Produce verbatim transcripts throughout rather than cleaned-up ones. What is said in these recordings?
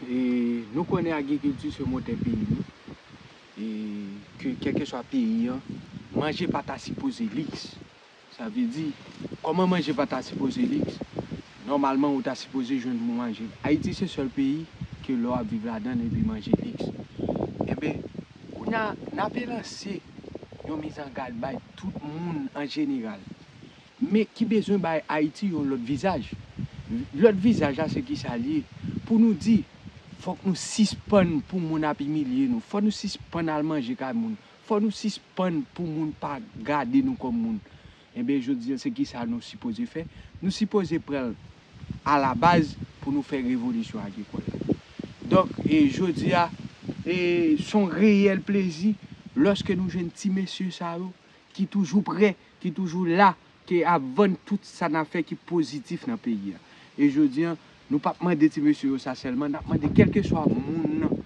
E nou konnen agrikilti se motè peyi nou. E ke kèlkeswa peyi an, manje pa ta sipoze liks. Sa vle di, kòman manje pa ta sipoze liks? Nòmalman, ou ta sipoze jwenn pou manje. Ayiti se sèl peyi ke lè w ap viv ladan l epi manje liks. Enben, kounye a, n ape lanse yon mizangad bay tout moun an jeneral. Men ki bezwen bay Ayiti yon lòt vizaj. Lòt vizaj la se kisa l ye? Pou nou di, fòk nou sispann pou moun ap imilye nou. Fòk nou sispann al manje kay moun. Fòk nou sispann pou moun pa gade nou kòm moun. Enben, jodi a, se kisa nou sipoze fè? Nou sipoze pran l alabaz pou nou fè revolisyon agrikòl la. Donk, e, jodi a, e, se yon reyèl plezi lòske nou jwenn ti mesye sa yo ki toujou prè, ki toujou la, ki ap vann tout sa n ap fè ki pozitif nan peyi a. E jodi a, nou p ap mande ti mesye yo sa sèlman, n ap mande kèlkeswa moun nan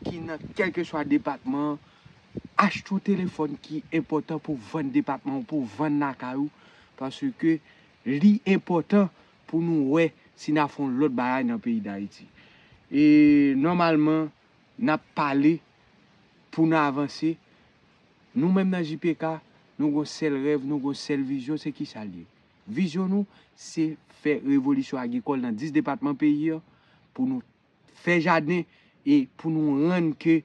ki nan kèlkeswa depatman an, achte yon telefòn ki enpòtan pou vann depatman w, pou vann lakay ou, paske li enpòtan pou nou wè si n a fè yon lòt bagay nan peyi Dayiti. E nòmalman, n ap pale pou n avanse. Nou menm nan J P K, nou gon sèl rèv, nou gon sèl vizyon, se kisa l ye? Vizyon nou, se fè revolisyon agrikòl nan dis depatman peyi an, pou nou fè jaden e pou nou rann ke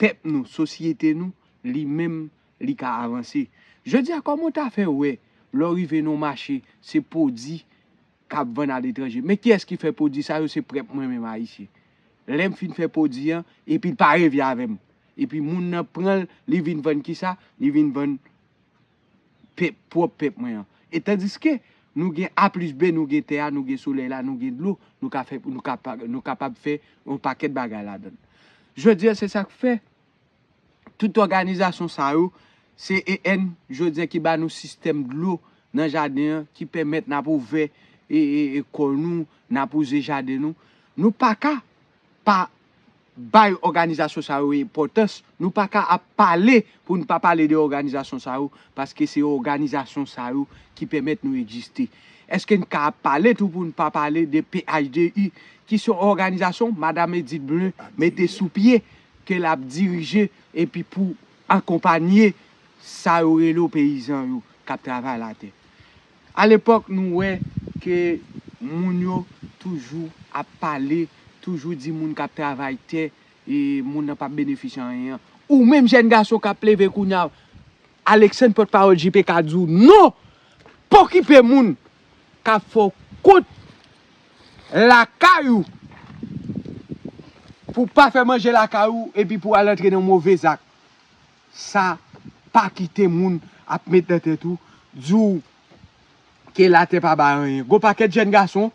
pèp nou, sosyete nou, li menm, li ka avanse. Jodi a, kòman w ta fè wè, lè w rive nan yon mache, se pwodui k ap vann aletranje? Men kiyès ki fè pwodui sa yo? Se pèp mwen menm, Ayisyen. Lè m fin fè pwodui an, epi l pa revyen avè m. Epi moun nan pran l, li vin vann kisa? Li vin vann pèp, pwòp pèp mwen an. E tandiske nou gen A plis B, nou gen tè a, nou gen solèy la, nou gen dlo, nou ka fè, nou kapa-, nou kapab fè yon pakèt bagay ladan l. Jodi a, se sa k fè tout òganizasyon sa yo, C E N, jodi a ki ba nou sistèm dlo nan jaden an, ki pèmèt n ap ouvè e, e, e kò nou, n ap wouze jaden nou. Nou pa ka pa bay òganizasyon sa yo enpòtans. Nou pa ka ap pale pou n pa pale de òganizasyon sa yo, paske se òganizasyon sa yo ki pèmèt nou egziste. Èske n ka ap pale tou pou n pa pale de P H D U, ki se yon òganizasyon Madam Edith Blin mete sou pye, ke l ap dirije epi pou akonpanye sa yo rele yo peyizan yo k ap travay latè. Alepòk, nou wè ke moun yo toujou ap pale, toujou di moun k ap travay tè, e moun nan p ap benefisye anyen an. Ou menm jèn gason k ap leve kounye a, Alexandre, pòtpawòl J P K, di w non, pa okipe moun k ap fè w kont lakay ou, pou w pa fè manje lakay ou, epi pou w al antre nan move zak. Sa pa kite moun ap met nan tèt ou, di w ke latè pa bay anyen. Gon pakèt jèn gason,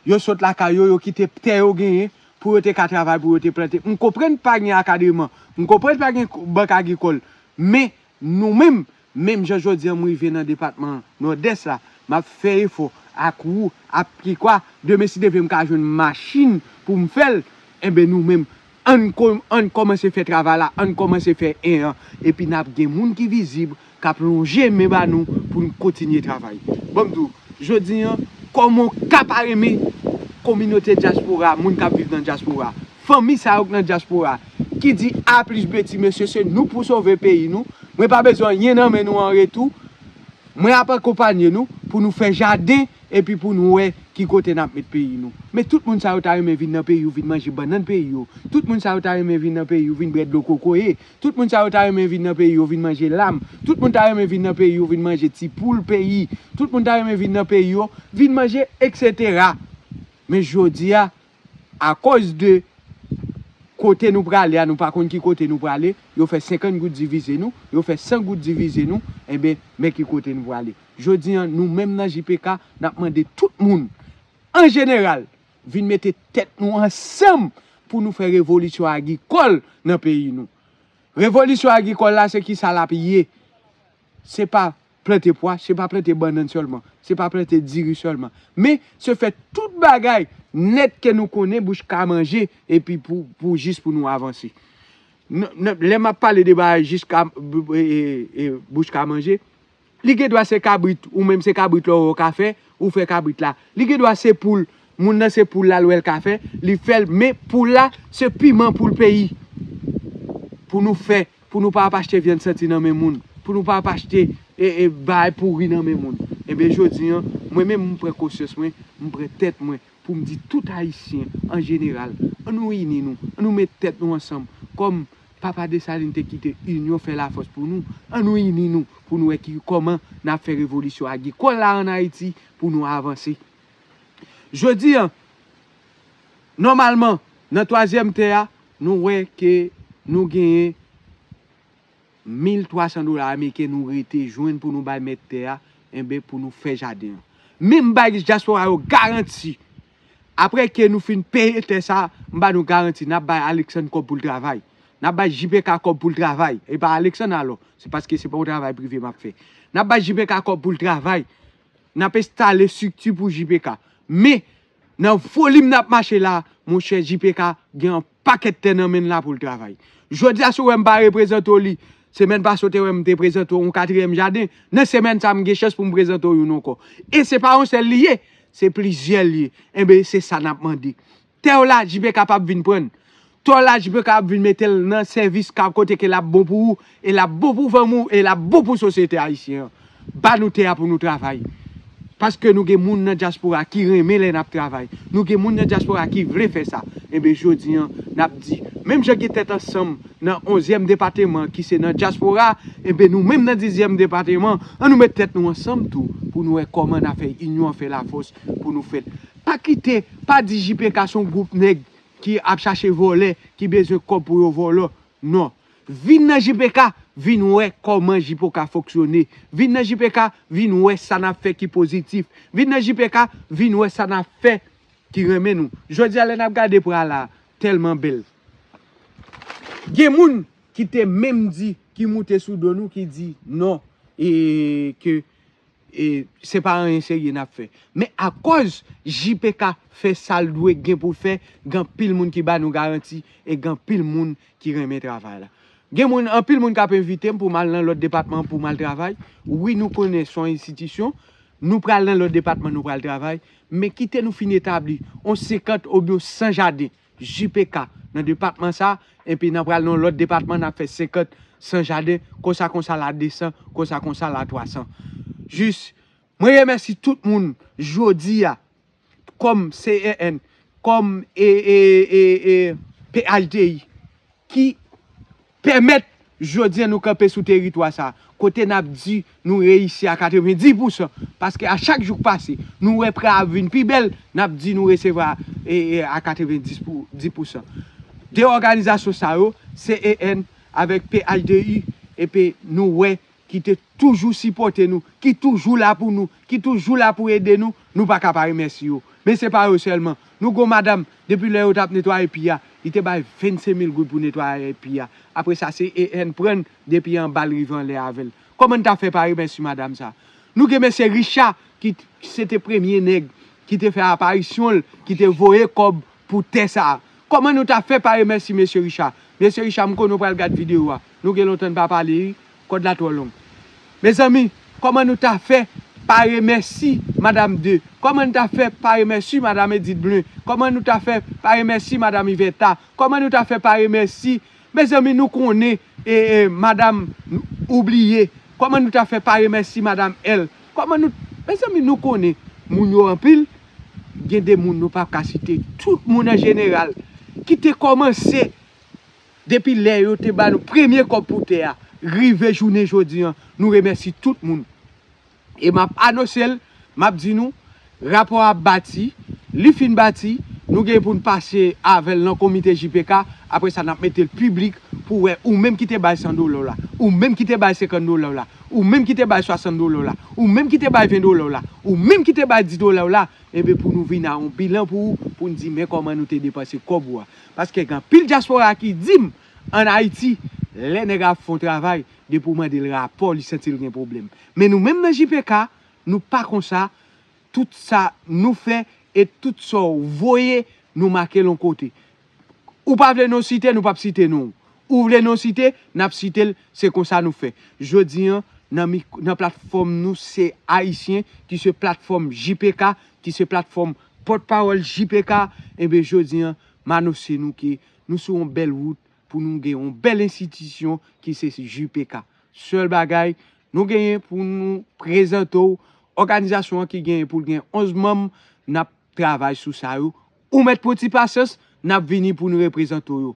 yo sot lakay yo, yo kite tè yo genyen pou yo te ka travay, pou yo te plante. M konprann pa gen akadreman, m konprann pa gen bank agrikòl, men nou menm, menm jan jodi a m rive nan depatman Nòdès la, m ap fè efò ak ou, ak Pikwa, demen si Dye vle m ka jwenn machin pou m fè l, enben nou menm, ann ko-, ann kòmanse fè travay la, ann kòmanse fè en an, epi n ap gen moun ki vizib, k ap lonje men ba nou pou n kontinye travay. Ban m di w, jodi a, kòman w ka pa renmen kominote dyaspora, moun k ap viv nan dyaspora, fanmi sa yo k nan dyaspora, ki di A plis B, ti mesye, se nou pou sove peyi nou. Mwen pa bezwen anyen nan men nou an retou. Mwen ap akonpanye nou pou nou fè jaden epi pou nou wè ki kote n ap met peyi nou. Men tout moun sa yo ta renmen vin nan peyi yo, vin manje bannann peyi yo. Tout moun sa yo ta renmen vin nan peyi yo, vin bwè dlo kokoye. Tout moun sa yo ta renmen vin nan peyi yo, vin manje lam. Tout moun ta renmen vin nan peyi yo, vin manje ti poul peyi. Tout moun ta renmen vin nan peyi yo, vin manje, etsetera. Men jodi a, akoz de kote nou prale a, nou pa konn ki kote nou prale, yo fè senkant goud divize nou, yo fè san goud divize nou, enben, men ki kote nou prale. Jodi a, nou menm nan J P K, n ap mande tout moun, an jeneral, vin mete tèt nou ansanm pou nou fè revolisyon agrikòl nan peyi nou. Revolisyon agrikòl la, se kisa l ap ye? Se pa plante pwa, se pa plante bannann sèlman, se pa plante diri sèlman. Men, se fè tout bagay nèt ke nou konnen bouch ka manje, epi pou, pou jis pou nou avanse. N-, n-, lè m ap pale de bagay jis ka, e, e, e, bouch ka manje, li gen dwa se kabrit, ou menm se kabrit la ou ka fè, ou fè kabrit la. Li gen dwa se poul, Moun nan se poul la l wè l ka fè, li fè l, men poul la se piman pou l peyi. Pou nou fè, pou nou pa ap achte vyann santi nan men moun, pou nou pa ap achte e, e, bagay pouri nan men moun. Enben, jodi an, mwen menm, m pran konsyans mwen, m pran tèt mwen, pou m di tout Ayisyen an jeneral, ann nou ini nou, ann nou met tèt nou ansanm. Kòm Papa Desalin te kite inyon fè lafòs pou nou, ann nou ini nou, pou nou wè ki, kòman n ap fè revolisyon agrikòl la ann Ayiti, pou nou avanse. Jodi an, nòmalman, nan twazyèm tè a, nou wè ke nou genyen mil twa san dola ameriken nou rete jwenn pou nou bay mèt tè a, enben, pou nou fè jaden an. Men m bay dyaspora yo garanti, apre ke nou fin peye tè sa, m ba nou garanti, n ap bay Alexandre kòb pou l travay. N ap bay J P K kòb pou l travay. E pa Alexandre alò, se paske se pa yon travay prive m ap fè. N ap bay J P K kòb pou l travay. N ap enstale estrikti pou J P K. Men, nan volim n ap mache la, monchè, J P K gen yon pakèt tè nan men l la pou l travay. Jodi a, si w wè m pa reprezante w li, semèn pase w te wè m te prezante w yon katriyèm jaden. Nan semèn sa, m gen chans pou m prezante w youn ankò. E se pa yon sèl li ye, se plizyè li ye. Enben, se sa n ap mande. Tè w la, J P K p ap vin pran l. Tè w la, J P K ap vin mete l nan sèvis ka kote ke l ap bon pou ou, e l ap bon pou fanmi w, e l ap bon pou sosyete ayisyen an. Ba nou tè a pou nou travay. Paske nou gen moun nan dyaspora ki renmen lè n ap travay. Nou gen moun nan dyaspora ki vle fè sa. Enben, jodi an, n ap di, menm jan gen tèt ansanm nan onzyèm depatman ki se nan dyaspora, enben, nou menm nan dizyèm depatman, ann nou met tèt nou ansanm tou, pou nou wè kòman n a fè inyon an fè lafòs pou nou fè l. Pa kite, pa di J P K se yon gwoup nèg ki ap chache vòlè, ki bezwen kòb pou yo vòlò. Non. Vin nan J P K, vin wè kòman J P K fonksyone. Vin nan J P K, vin wè sa n ap fè ki pozitif. Vin nan J P K, vin wè sa n ap fè ki renmen nou. Jodi a, lè n ap gade pra la, tèlman bèl. Gen moun ki te menm di, ki moute sou do nou, ki di non, e ke e se pa anyen serye n ap fè. Men akòz J P K fè sa l dwe gen pou l fè, gen anpil moun ki ba nou garanti e gen anpil moun ki renmen travay la. Gen moun, anpil moun k ap envite m pou m al nan lòt depatman pou m al travay. Wi, nou konnen se yon enstitisyon, nou pral nan lòt depatman, nou pral travay, men kite nou fin etabli yon senkant oubyen yon san jaden J P K nan depatman sa, epi n a pral nan lòt depatman, n ap fè senkant, san jaden, konsa konsa la de san, konsa konsa la twa san. Jis, mwen remèsye tout moun jodi a, kòm C E N, kòm e, e, e, e, P H D I, ki pèmèt jodi a nou kanpe sou teritwa sa, kote n ap di nou reyisi a katrevenndis pousan, paske a chak jou k pase, nou wè pra ap vin pi bèl, n ap di nou resevwa e, e, a katrevenndis pou, dis pousan. De òganizasyon sa yo, C E N avèk P H D I, epi nou wè ki te toujou sipòte nou, ki toujou la pou nou, ki toujou la pou ede nou, nou pa ka pa remèsye yo. Men se pa yo sèlman. Nou gon madanm, depi lè yo t ap netwaye pi a, li te bay vennsenk mil goud pou netwaye pi a. Apre sa, se E N pran l depi anba l rive anlè avè l. Kòman n ta fè pa remèsye madanm sa? Nou gen mesye Richard, ki t-, se te premye nèg ki te fè aparisyon l, ki te voye kòb pou tè sa a. Kòman nou ta fè pa remèsye mesye Richard? Mesye Richard, m konnen w pral gad videyo a. Nou gen lontan n pa pale, wi. Kòd la twò long. Mezanmi, kòman nou ta fè pa remèsye Madam De? Kòman nou ta fè pa remèsye Madam Edith Blin? Kòman nou ta fè pa remèsye Madam Yvetta? Kòman nou ta fè pa remèsye? Mezanmi, nou konnen, e, e, Madam Oubliye. Kòman nou ta fè pa remèsye Madam L? Kòman nou, mezanmi, nou konnen moun yo anpil. Gen de moun nou p ap ka site. Tout moun an jeneral ki te kòmanse depi lè yo te ba nou premye kòb pou tè a, rive jounen jodi an, nou remèsye tout moun. E m ap anonse l, m ap di nou, rapò a ap bati, li fin bati, nou gen pou n pase avè l nan komite J P K, apre sa n ap mete l piblik pou wè ou menm ki te bay san dola w la, ou menm ki te bay senkant dola w la, ou menm ki te bay swasant dola w la, ou menm ki te bay ven dola w la, ou menm ki te bay dis dola w la, enben pou nou vin a yon bilan pou ou, pou n di men kòman nou te depanse kòb ou a. Paske gen anpil dyaspora ki di m, ann Ayiti, lè nèg ap fè yon travay, depi w mande l rapò, li santi l gen pwoblèm. Men nou menm nan J P K, nou pa konsa, tout sa nou fè e tout sa w voye, nou make l yon kote. Ou pa vle nou site, nou p ap site non w. Ou vle nou site, n ap site l, se konsa nou fè. Jodi an, nan mik-, nan platfòm nou, se Ayisyen, ki se platfòm J P K, ki se platfòm pòtpawòl J P K, enben jodi an, m anonse nou ke nou sou yon bèl wout pou nou gen yon bèl enstitisyon ki se J P K. Sèl bagay nou genyen pou nou prezante w, òganizasyon an ki genyen pou l gen onz manm, n ap travay sou sa yo. Ou mèt pran ti pasyans, n ap vini pou nou reprezante w yo.